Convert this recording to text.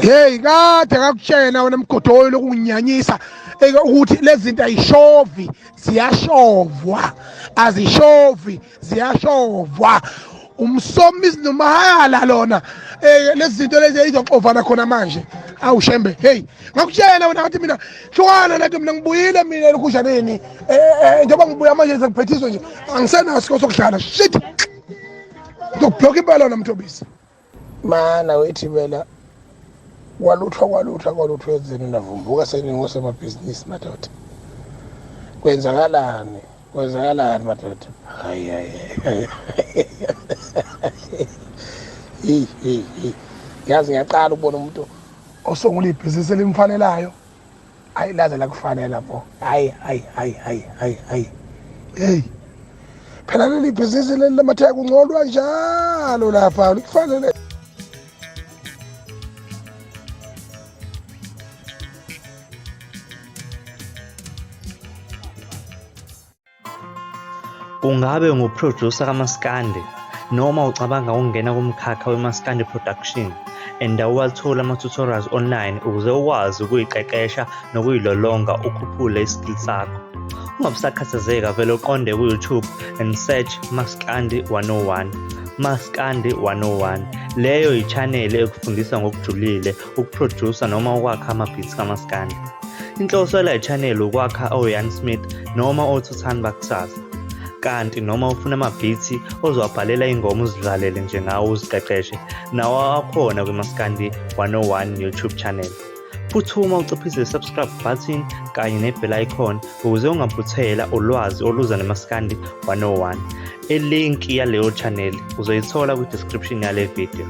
Hey, kade ngakutshena wena mgodoyi lokunginyanyisa ukuthi lezi zinto ayishovi, ziyashovwa, azishovi, ziyashovwa. Umsomizi nomahayala lona, lezi zinto lezi izoxovana khona manje. Awu Shembe, hey, ngakutshena wena ngathi mina hlukana nathi, mina ngibuyile mina elukhushaneni. Njengoba ngibuya manje sengiphethiswe nje, angisenaso sokudlala. Shit, ngizokubhlokha impela wena Mthobisi. Mana wethi bela kwaluthwa kwaluthwa kwaluthwa enzeni navumbuka seningosomabhizinisi madoda. Kwenzakalani? Kwenzakalani madoda? Hayi hayi hayi. Hey hey hey. Yazi ngiyaqala ukubona umuntu osungula ibhizinisi elimfanelayo. Hayi laze lakufanela bo. Hayi hayi hayi hayi hayi hayi. Hey. Phela leli bhizinisi leli lamatheka kungcolwa njalo lapha likufanele. Ungabe unguphrojusa kamaskandi noma ucabanga ukungena kumkhakha wemaskandi production and awuwatholi ama-tutorials online ukuze ukwazi ukuyiqeqesha nokuyilolonga ukhuphule i-skill sakho. Ungabusakhathazeka, vele uqonde ku-YouTube and search Maskandi 101. Maskandi 101 leyo yi-channel ekufundisa ngokujulile ukuphrojusa noma ukwakha ama-beats kamaskandi. Inhloso yale channel ukwakha o-Ian Smith noma oThuthani bakusasa. Kanti noma ufuna ama-beats ozowabhalela ingoma uzidlalele nje ngawo uziqeqeshe, nawo akhona kwiMaskandi 101 YouTube channel. Phuthuma uciphise i-subscribe button kanye ne-bell icon ukuze ungaphuthela ulwazi oluza neMaskandi 101. Ilinki yaleyo channel uzoyithola kwi-description yale video.